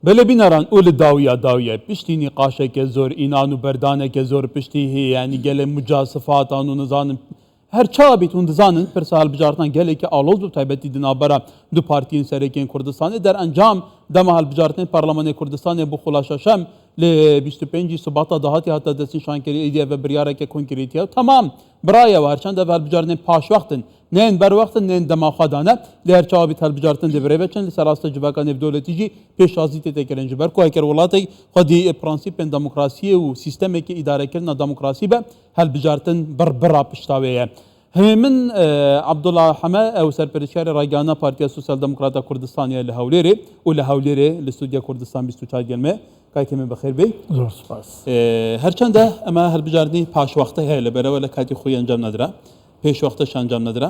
بەلێ بینەران ئو لە داویا داویە پشتی نیقاشەکێ زۆر ئینان و بەردانەکێ زۆر پشتی هی یانی گەلێ موجاسفاتان و نزانم هەر چا بیت هون دزانن پرسە هەلبژارتنان گەلێکی ئاڵۆز بوو تایبەتی di navbera du partiyên serekên Kurdistanê derencam dema hilbijartinên Parlemanê Kurdistanê bû xula şeşem li 25 Sibata dahatî hate destnîşankirin êdî ev biryareke konkrêtî ye û temam birayê we herçend ev hilbijartinên paşwext in Nên berwext in, nên dema xwe dane. Lê her çawa bît hilbijartin dê birêve çin li ser asta civaka nêvdewletî jî pêşwazî tê têkirin. Ji ber ku eger welatek xwedî prensîpên demokrasiyê û sîstemekê îdarekirina demokrasî be, hilbijartin bir bira pişta wê ye. Hêmin Abdullah Heme ew serperiştyarê Ragihandina Partiya Sosyal Demokrata Kurdistanê ye li Hewlêrê û li Hewlêrê li Studya Kurdistan 24 gel me. Kak Hêmin bi xêr bê. Zor spas. Her çend e eme hilbijartinê paşwexte heye li berewe li katî xwe encam nedira. پێشوەختەش ئەنجام نەدرا،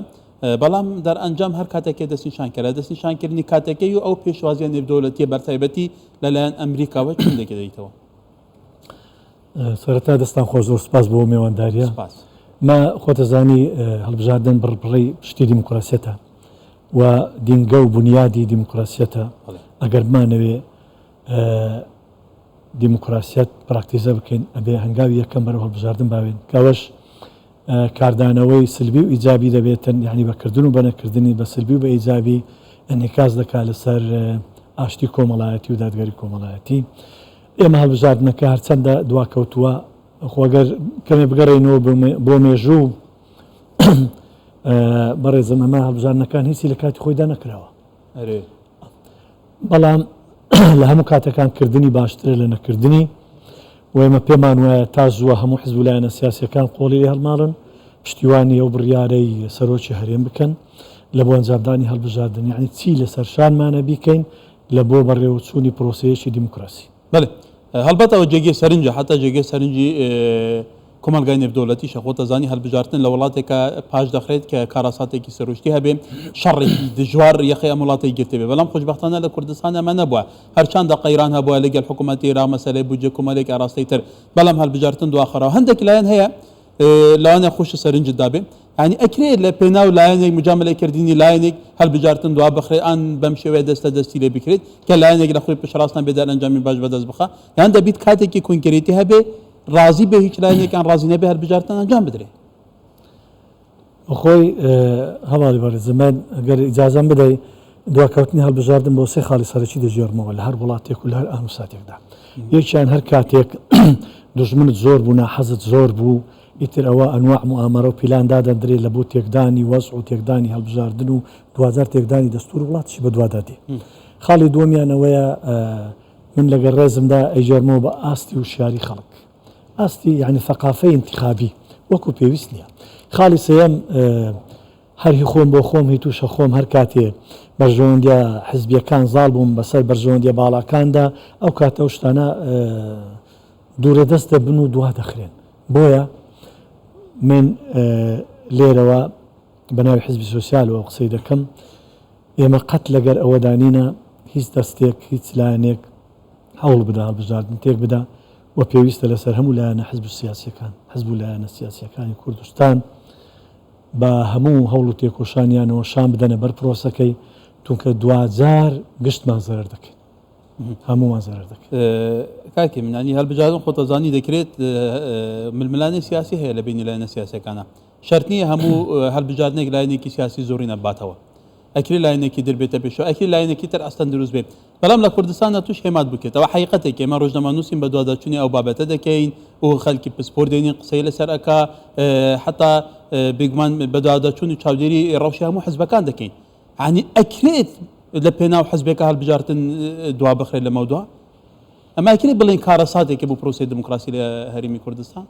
بەڵام دەرئەنجام هەر کاتێکێ دەستنیشان کرا. دەستنیشانکردنی کاتەکەی و ئەو پێشوازییە نێودەوڵەتییە بەتایبەتی لەلایەن ئەمریکاوە چۆن دەگەرێیتەوە؟ سەرەتا دەستان خۆش زۆر سپاس بۆ مێوانداریە. سپاس. ما خۆتەزانی هەڵبژاردن بڕبڕەی پشتی دیموکراسیەتە و دینگە و بونیادی دیموکراسیەتە. ئەگەر بمانەوێ دیموکراسیەت پراکتیزە بکەین ئەبێ هەنگاوی یەکەم بەرەو هەڵبژاردن باوێن کە ئەوەش کاردانەوەی سلبی و ئیجابی دەبێتن یعنی بە کردن و بە نەکردنی بە سلبی و بە ئیجابی ئینعکاس دەکات لەسەر ئاشتی کۆمەڵایەتی و دادگەری کۆمەڵایەتی. ئێمە هەڵبژاردنەکە هەرچەندە دواکەوتووە خۆ گەر کەمێ بگەڕێینەوە بۆ مێژوو بەڕێزم ئەمە هەڵبژاردنەکان هیچی لە کاتی خۆیدا نەکراوە. بەڵام لە هەموو کاتەکان کردنی باشترە لە نەکردنی و ئێمە پێمان وایە تا زووە هەموو حزب و لایەنە سیاسیەکان قۆڵی لێ هەڵماڵن پشتیوانی ئەو بڕیارەی سەرۆکی هەرێم بکەن لە بۆ ئەنجامدانی هەڵبژاردن یعنی چی لەسەر شانمانە بیکەین لە بۆ بەڕێوەچوونی پرۆسەیەکی دیموکراسی. بەلێ هەڵبەت ئەوە جێگەی سەرنجە حەتا جێگەی سەرنجی کۆمەڵگای نێودەوڵەتیشە خۆت ئەزانی هەلبژارتن لە وڵاتێکا پاش دەخرێت کە کارەساتێکی سروشتی هەبێ شەڕێکی دژوار یەخەی ئەم وڵاتەی گرتبێ بەڵام خۆشبەختانە لە کوردستان ئەمە نەبووە هەرچەندە قەیران هەبووە لەگەل حکوومەتی عێراق مەسەلەی بودجە کۆمەلێک ئاراستەی تر بەڵام هەلبژارتن دواخراوە هەندێک لایەن هەیە لەوانە خۆش سەرنجت دابێ یانی ئەکرێ لە پێناو لایەنێک مجاملە کردنی لایەنێک هەلبژارتن دوا بخرێت ئان بەم شێوەیە دەستە دەستی لێ بکرێت کە لایەنێک لە خۆی پشتڕاست نەبێت دەرئەنجامی باش بەدەست بخا یان دەبیت کاتێکی کۆنکرێتی هەبێ ڕازی بێ هیچ لایەنێکان ڕازی نەبێ هەلبژارتن ئەنجام بدرێ. بەخۆی هەواڵی بەڕێز من گەر ئیجازەم بدەی دواکەوتنی هەڵبژاردن بۆ سێ خاڵی سەرەکی دەگێڕمەوە لە هەر وڵاتێک و لە هەر ئان و ساتێکدا یەکیان هەر کاتێک دوژمنت زۆر بوو ناحەزت زۆر بوو ئیتر ئەوە ئەنواع موئامەرە و پیلان دادەندرێ لە بۆ تێکدانی وەزع و تێکدانی هەڵبژاردن و دواجار تێکدانی دەستور وڵاتیش بەدوادا دێ خاڵی دووەمیان ئەوەیە من لەگەڵ ڕێزمدا ئەیگێڕمەوە بە ئاستی وشیاری خەڵک ئاستی یانی ثەقافەی ئینتیخابی وەکو پێویست نییە. خاڵی سێیەم هەر هی خۆم بۆ خۆم هی تووشە خۆم هەر کاتێ بەرژەوەندیە حزبیەکان زاڵ بوون بەسەر بەرژەوەندیە باڵاکاندا ئەو کاتە ئەو شتانە دوورە دەست دەبن و دوا دەخرێن بۆیە من لێرەوە بە ناوی حزبی سۆسیالەوە قسەی دەکەم ئێمە قەت لەگەر ئەوەدا نینە هیچ دەستێک هیچ لایەنێک هەوڵ بدا هەڵبژاردن تێک بدا و پێویستە لەسەر هەموو لایەنە حزب سیاسیەکان حزب و لایەنە سیاسیەکانی کوردستان بە هەموو هەوڵ و تێکۆشانیانەوە شان بدەنە بەر پرۆسەکەی چونکە دواجار گشتمان زەرەر دەکەین هەموومان زەرەر دەکەین. کاکی من ینی هەڵبژاردن خۆتەزانی دەکرێت ململانێ سیاسی هەیە لە بینی لایەنە سیاسەکانە شەرت نییە هەموو هەڵبژاردنێک لایەنێکی سیاسی زۆرینە باتەوە ئەکرێ لایەنێکی در بێتە پێشەوە ئەکرێ لایەنێکی تر ئەستەن دروست بێت بەڵام لە کوردستاندا توش هێمات بکرێت ئەوە حەقیقەتێک ئێمە ڕۆژنامەنووسین بەدواداچوونی ئەو بابەتە دەکەین و خەلکی پسپۆر دێنین قسەی لەسەر ئەکا حتا بێگومان بەدواداچوون و چاودێری ڕەوشی هەموو حزبەکان دەکەین یعنی ئەکرێت لە پێناو حزبێکە هەڵبژاردن دوا بخرێت لەمەودوا ئەمە ئەکرێت بڵێن کارەساتێکە بۆ پرۆسەی دیموکراسی لە هەرێمی کوردستان؟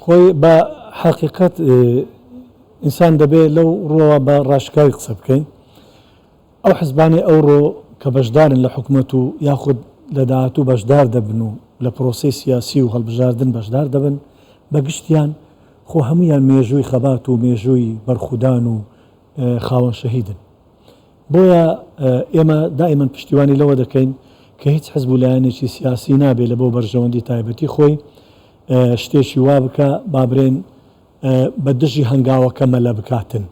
خۆی بە حەقیقەت ئینسان دەبێ لەو ڕووەوە بە ڕاشکاوی قسە بکەین ئەو حزبانەی ئەوڕۆ کە بەشدارن لە حکومەت و یاخود لە داهاتوو بەشدار دەبن و لە پرۆسەی سیاسی و هەڵبژاردن بەشدار دەبن بە گشتیان خۆ هەموویان مێژووی خەبات و مێژووی بەرخودان و خاوەن شەهیدن. بۆیە ئێمە دائیمەن پشتیوانی لەوە دەکەین کە هیچ حزب و لایەنێکی سیاسی نابێ لە بۆ بەرژەوەندی تایبەتی خۆی شتێکی وا بکا با برێن بە دژی هەنگاوەکە مەلە بکاتن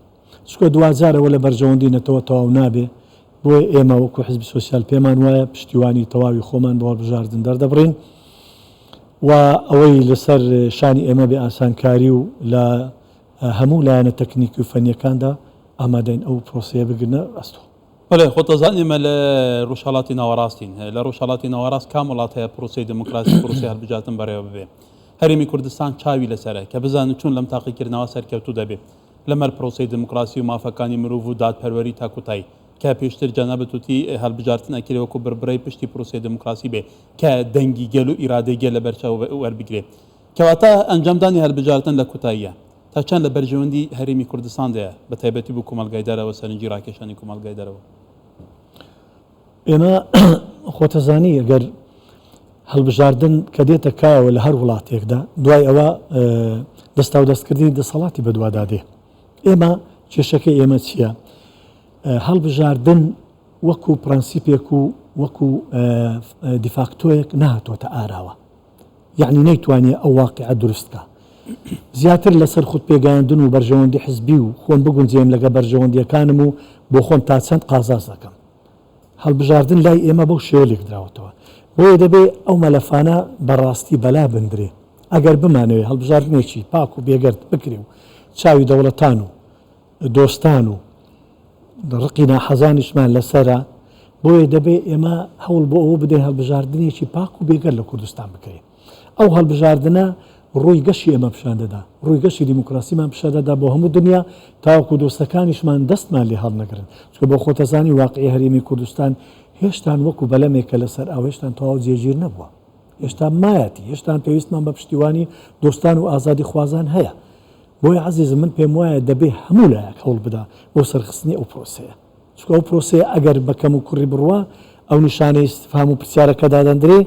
چونکە دواجار ئەوە لە بەرژەوەندی نەتەوە تەواو نابێ. بۆیە ئێمە وەکو حزبی سۆسیال پێمان وایە پشتیوانی تەواوی خۆمان بۆ هەڵبژاردن دەردەبڕین و ئەوەی لەسەر شانی ئێمە بێ ئاسانکاری و لە هەموو لایەنە تەکنیکی و فەنیەکاندا ئامادەین ئەو پرۆسەیە بگرنە ئەستۆ. بەڵێ خۆت دەزانی ئێمە لە ڕۆژهەڵاتی ناوەڕاستین، لە ڕۆژهەڵاتی ناوەڕاست کام وڵات هەیە پرۆسەی دێموکراسی پرۆسەی هەڵبژاردن بەڕێوە ببێ؟ هەرێمی کوردستان چاوی لەسەرە کە بزانن چۆن لەم تاقیکردنەوە سەرکەوتوو دەبێ لەمەر پرۆسەی دێموکراسی و مافەکانی مروڤ و دادپەروەری تا کوتایی کە پێشتر جەنابت وتی هەڵبژاردن ئەکرێ وەکو بڕبڕەی پشتی پرۆسەی دێموکراسی بێ کە دەنگی گەل و ئیرادەی گەل لەبەرچاو وەربگرێ کەواتە ئەنجامدانی هەلبژاردن لە کوتاییە تا چەند لە بەرژەوەندی هەرێمی کوردستاندایە بە تایبەتی بۆ کۆمەڵگای دەرەوە سەرنجی ڕاکێشانی کۆمەڵگای دەرەوە؟ ئێمە خۆتەزانی ئەگەر هەڵبژاردن کە دێتە کایەوە لە هەر وڵاتێکدا دوای ئەوە دەستاودەستکردنی دەسەڵاتی بەدوادا دێ. ئێمە کێشەکەی ئێمە چییە؟ هەڵبژاردن وەکو پرەنسیپێک و وەکو دیفاکتۆیەک نەهاتۆتە ئاراوە. یەعنی نەیتوانیە ئەو واقیعە دروست کا. زیاتر لەسەر خود پێگەیاندن و بەرژەوەندی حزبی و خۆم بگونجێم لەگە بەرژەوەندیەکانم و بۆ خۆم تا چەند قازاز دەکەم. هەڵبژاردن لای ئێمە بەو شێوە لێکدراوەتەوە. بۆیە دەبێ ئەو مەلەفانە بە ڕاستی بەلا بندرێ. ئەگەر بمانەوێ هەڵبژاردنێکی پاک و بێگەرد بکرێ و چاوی دەوڵەتان و دۆستان و ڕقی ناحەزانیشمان لەسەرە، بۆیە دەبێ ئێمە هەوڵ بۆ ئەوە بدەین هەڵبژاردنێکی پاک و بێگەرد لە کوردستان بکرێ. ئەو هەڵبژاردنە ڕووی گەشی ئێمە پیشان دەدا، ڕووی گەشی دیموکراسیمان پیشان دەدا بۆ هەموو دنیا، تاوەکو دۆستەکانیشمان دەستمان لێ هەڵنەگرن. چونکە بۆ خۆتەزانی واقیعی هەرێمی کوردستان هێشتان وەکو بەلەمێکە لەسەر ئاو، هێشتان تەواو جێگیر نەبووە. هێشتا مایەتی، هێشتان پێویستمان بە پشتیوانی دۆستان و ئازادیخوازان هەیە. بۆیە عەزیزم من پێم وایە دەبێ هەموو لایەک هەوڵ بدا بۆ سەرخستنی ئەو پرۆسەیە. چونکە ئەو پرۆسەیە ئەگەر بە کەم و کوڕی بڕوا ئەو نیشانەی ئیستفهام و پرسیارەکە دادەندرێ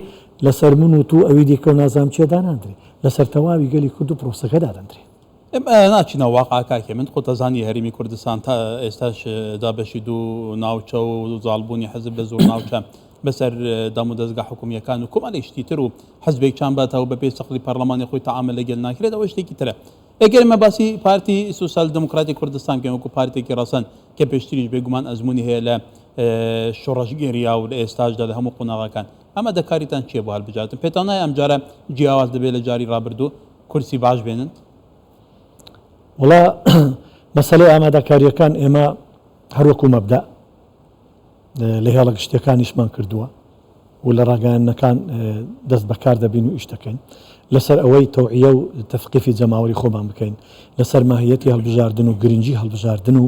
لەسەر من و تو ئەوی دیکە و نازانم کێ داناندرێ لەسەر تەواوی گەلی کورد و پرۆسەکە دادەندرێ. ئێمە ناچینە واقع کاکێ من خۆت ئەزانی هەرێمی کوردستان تا ئێستاش دابەشی دوو ناوچە و زاڵبوونی حزب لە زۆر ناوچە بەسەر دامودەزگا حکومییەکان و کۆمەڵێک شتی تر و حزبێک چان باتەوە بەپێی سەقڵی پەرلەمانی خۆی تەعامل لەگەل ناکرێت ئەوە شتێکی ترە. ئەگەر ئێمە باسی پارتی سوسیال دموکراتی کوردستان بکەین وەکو پارتێکی ڕەسەن کە پێشتریش بێگومان ئەزموونی هەیە لە شۆڕشگێریا و لە ئێستاشدا لە هەموو قۆناغەکان ئامادەکاریتان چییە بۆ هەلبژاردن پێتان نایە ئەمجارە جیاواز دەبێت لە جاری ڕابردوو کورسی باش بێنن؟ وەڵا مەسەلەی ئامادەکارییەکان ئێمە هەروەکو مەبدە لە هێڵە گشتیەکان ئیشمان کردووە و لە ڕاگەیاندنەکان دەست بەکار دەبین و ئیش دەکەین لەسەر ئەوەی تەوعیە و تەفقیفی جەماوەری خۆمان بکەین لەسەر ماهیەتی هەڵبژاردن و گرنگی هەڵبژاردن و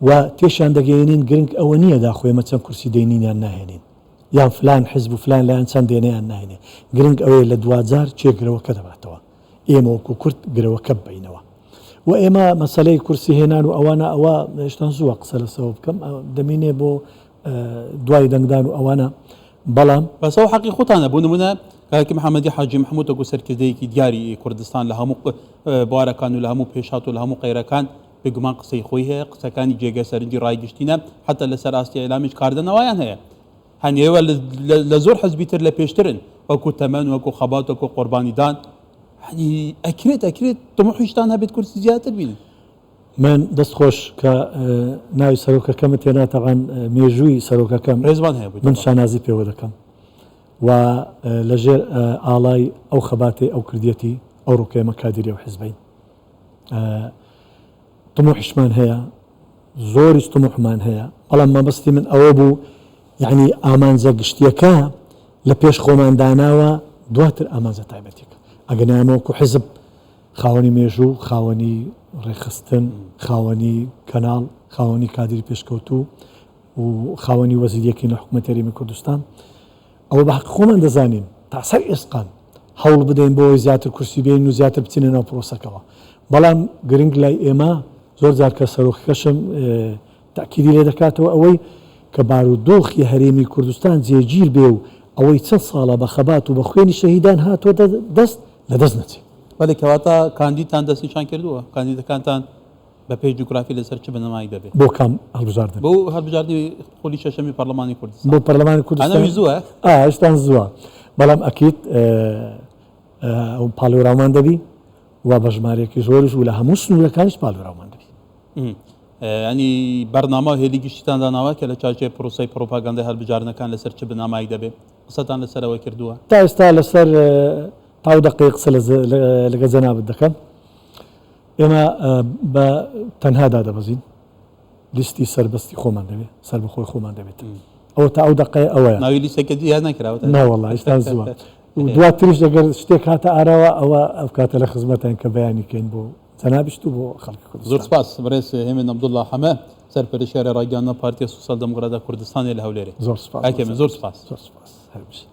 و تێشیان دەگەیەنین گرنگ ئەوە نییە داخۆ ئێمە چەند کورسی دەینین یان ناهێنین یان فلان حزب و فلان لایەن چەند دێنێ یان ناهێنێ گرنگ ئەوەیە لە دواجار کێ گرەوەکە دەباتەوە ئێمە وەکو کورد گرەوەکە ببەینەوە و ئێمە مەسەلەی کورسی هێنان و ئەوانە ئەوە هێشتان زووە قسە لەسەوە بکەم دەمینێ بۆ دوای دەنگدان و ئەوانە بەڵام بەس ئەو حەقی خۆتانە بۆ نمونە کاکی محەممەدی حاجی محمود وەکو سەرکردەیەکی دیاری کوردستان لە هەموو بوارەکان و لە هەموو پێشات و لە هەموو قەیرەکان بێگومان قسەی خۆی هەیە قسەکانی جێگە سەرنجی ڕای گشتینە حتا لەسەر ئاستی ئیلامیش کاردانەوەیان هەیە هەن ئێوە لە زۆر حزبی تر لە پێشترن وەکو تەمەن وەکو خەبات وەکو قوربانیدان هەنی ئەکرێت ئەکرێت تموحیشتان هەبێت کورسی زیاتر بینن. من دەست خۆش کە ناوی سەرۆکەکەمت هێنا تەبعەن مێژووی سەرۆکەکەم ڕێزمان هەیە بۆی من شانازی پێوە دەکەم و لەژێر ئاڵای ئەو خەباتەی ئەو کردیەتی ئەوڕۆکە ئێمە کادیری ئەو حزبین تموحیشمان هەیە زۆریش تموحمان هەیە بەڵام مەبەستی من ئەوە بوو یعنی ئامانجە گشتیەکە لە پێش خۆمان داناوە دواتر ئامانجە تایبەتەکە ئەگەر نامە وەکو حزب خاوەنی مێژوو خاوەنی ڕێکخستن خاوەنی کەناڵ خاوەنی کادری پێشکەوتوو و خاوەنی وەزیریەکەین لە حکوومەت هەرێمی کوردستان ئەوە بە حەقی خۆمان دەزانین تا سەر ئێسقان هەوڵ بدەین بۆ ئەوەی زیاتر کورسی بێنین و زیاتر بچینە ناو پرۆسەکەوە بەڵام گرنگ لای ئێمە زۆر جار کە سەرۆکەکەشم تاکیدی لێ دەکاتەوە ئەوەی کە بارودۆخی هەرێمی کوردستان جێگیر بێ و ئەوەی چەند ساڵە بە خەبات و بە خوێنی شەهیدان هاتووەتە دەست لە دەست نەچێ. بەڵێ کەواتە کاندیدتان دەستنیشان کردووە؟ کاندیدەکانتان بە پێی جوگرافی لەسەر چ بنەمایەک دەبێت؟ بۆ کام هەڵبژاردن؟ بۆ هەڵبژاردنی خولی شەشەمی پەرلەمانی کوردستان. بۆ پەرلەمانی کوردستان؟ ئەنەوی زووە؟ ئا هێشتان زووە، بەڵام ئەکید ئەو پاڵێوراومان دەبی و بە ژمارەیەکی زۆریش و لە هەموو سنوورەکانیش پاڵێوراومان دەبی. یانی بەرنامە و هێلی گشتیتان داناوە کە لە چارچێوەی پرۆسەی پڕوپاگەندەی هەڵبژاردنەکان لەسەر چ بنەمایەک دەبێ؟ قسەتان لەسەر ئەوە کردووە؟ تا ئێستا لەسەر تاو دەقەی قسە لەگەڵ جەنابت دەکەم. ئێمە بە تەنها دادەبەزین، لیستی سەربەستی خۆمان دەبێت، سەربەخۆی خۆمان دەبێت. ئەوە تا ئەو دەقەیە ئەوەیە. ناوی لیستەکە دیار نەکراوە؟ نا وەڵا ئێستا زووە. دواتریش ئەگەر شتێک هاتە ئاراوە ئەوە ئەو کاتە لە خزمەتین کە بەیانی کەین بۆ جەنابیشت و بۆ خەڵکی کوردستان. زۆر سپاس بەڕێز هێمن عەبدوڵڵا حەمە سەرپەرشتیاری ڕاگەیاندنە پارتیە سۆسیال دێموکراتا کوردستانێ لە هەولێرێ. زۆر سپاس. کاک هێمن زۆر سپاس. زۆر سپاس. هەر بژی.